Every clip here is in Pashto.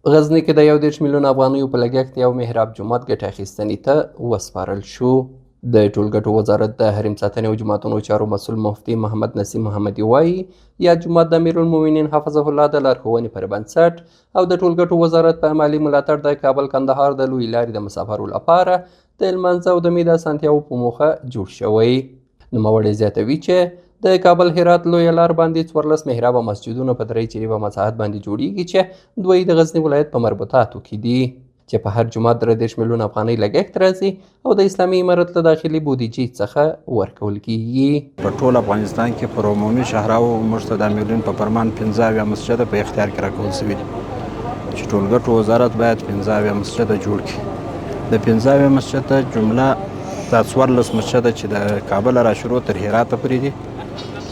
غزني کې د 31 میلیون افغانیو په لګښت یو محراب جومات ګټې اخیستنې ته وسپارل شو. د ټولګټو وزارت د حریم ساتنې او جوماتونو چارو مسؤل مفتي محمد نسیم محمدي وایي، یاد جومات د امیرالمؤمنین حفظه الله د لارښوونې پر بنسټ او د ټولګټو وزارت په مالي ملاتړ د کابل کندهار د لویې لارې د مسافرو لپاره د لمانځه او د مې د اسانتیاوو په موخه جوړ شوی. نوموړی زیاتوي چې د کابل هرات لویه لار باندې 14 محرابه مسجدونه په 3 جریبه مساحت باندې جوړیږي چې دوی د غزني ولایت په مربوطاتو کې دي، چې په هر جومات 33 میلیون افغانۍ لګښت راځي او د اسلامي امارت له داخلي بودیجې څخه ورکول کیږي. په ټول افغانستان کې پر عمومي شهراو موږ ته د امیرالمؤمنین په فرمان 75 مسجده په اختیار کې راکول شوي دي چې ټولګټو وزارت باید 75 مسجده جوړ کړي. د 75 مسجده جمله دا 14 مسجده چې د کابل را شروع تر هراته پورې دي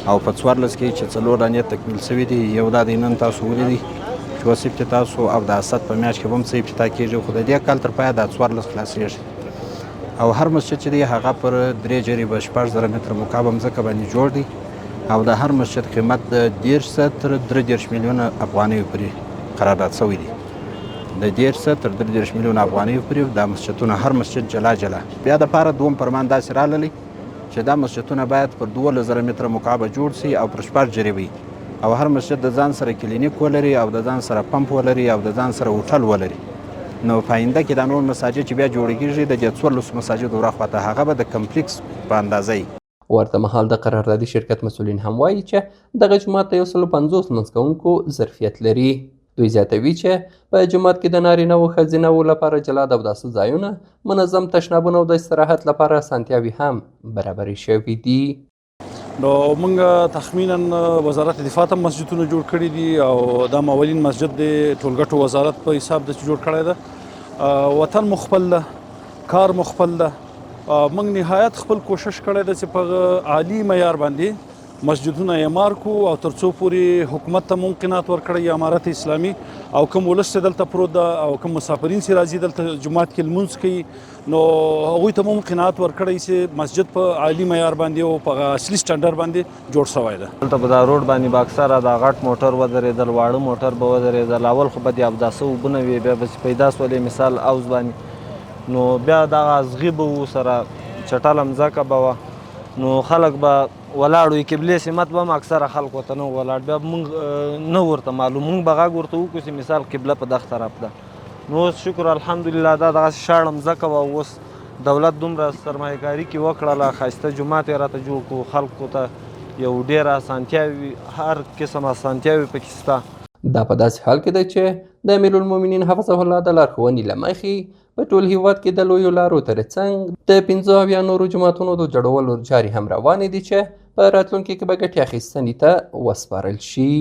او په 14 کې چې 4 دانې تکمیل شوي دي، یو دا دی نن تاسو ولیدی چې اوس افتتاح شو او د اسد په میاشت کې به هم څه افتتاح کېږي، خو د دې کال تر پایه دا 14 خلاصېږي. او هر مسجد چې دی هغه پر 3 جریبه 6000 متر مکعب مځکه باندې جوړ دی او د هر مسجد قیمت د 30 تر 33 میلیونه افغانیو پورې قرارداد شوی دی. د 30 تر 33 میلیونه افغانیو پورې دا مسجدونه، هر مسجد جلا جلا. بیا د پاره دوم فرمان داسې راللی چې دا مسجدونه باید پر 12000 متر مکعبه جوړ شي او پر 6 جریبه، او هر مسجد د ځان سره کلینیک ولري او د ځان سره پمپ ولري او د ځان سره هوټل ولري. نو په آینده کې دا نور مساجد چې بیا جوړېږي د دې 14 مساجدو ورخواته هغه به د کمپلیکس په اندازه وي. ورته مهال د قراردادي شرکت مسؤلین هم وایي چې دغه جومات د 150 لمونځ کوونکو ظرفیت لري. دوی زیاتوي چې په جومات کې د نارینه او ښځینه وو لپاره جلا د اوداسه ځایونه، منظم تشنابونه او د استراحت لپاره اسانتیاوې هم برابرې شوې دي. نو موږ تخمینا وزارت دفاع ته مسجدونه جوړ کړي دي او دا اولین مسجد دی ټولګټو وزارت په حساب د چې جوړ کړی ده. وطن مو خپل ده، کار مو خپل ده. موږ نهایت خپل کوشش کړی ده چې په عالي معیار باندې مسجدونه اعمار کو او تر څو پورې حکومت ته مونږ قناعت ورکړی یا امارت اسلامي او کوم ولس چې دلته پروت ده او کوم مسافرین چې راځي دلته جومات کې لمونځ کوي، نو هغوی ته مونږ قناعت ورکړی چې مسجد په عالي معیار باندې او په اصلي سټنډرډ باندې جوړ شوی ده. دلته په دا روډ باندې به اکثره دا غټ موټر ودرېدل، واړه موټر به ودرېدل. اول خو به د اوداسه اوبه نه وې، بیا به چې پیدا سولې مثال اوس باندې، نو بیا دغه ازغي به و سره چټله مځکه به وه، نو خلک به ولاړ وي. قبلې سمت به هم اکثره خلکو ته نه ولاړ، بیا مونږ نه ورته معلوم، مونږ به غږ ورته وکړو چې مثال قبله په دغه طرف ده. نو اوس شکر الحمدلله دا دغسې شاړه مځکه وه، اوس دولت دومره سرمایهکاري کې وکړله، ښایسته جومات یې راته جوړ کړو، خلکو ته یو ډېره اسانتیاوې، هر قسم اسانتیاوې پکې شته. دا په داسې حال کې ده چې د امیرالمؤمنین حفظه الله د لارښوونې له مخې په ټول هیواد کې د لویو لارو ترڅنګ د 75 نورو جوماتونو د جوړولو چارې هم روانې دي چې په راتلونکي کې به ګټې اخیستنې ته وسپارل شي.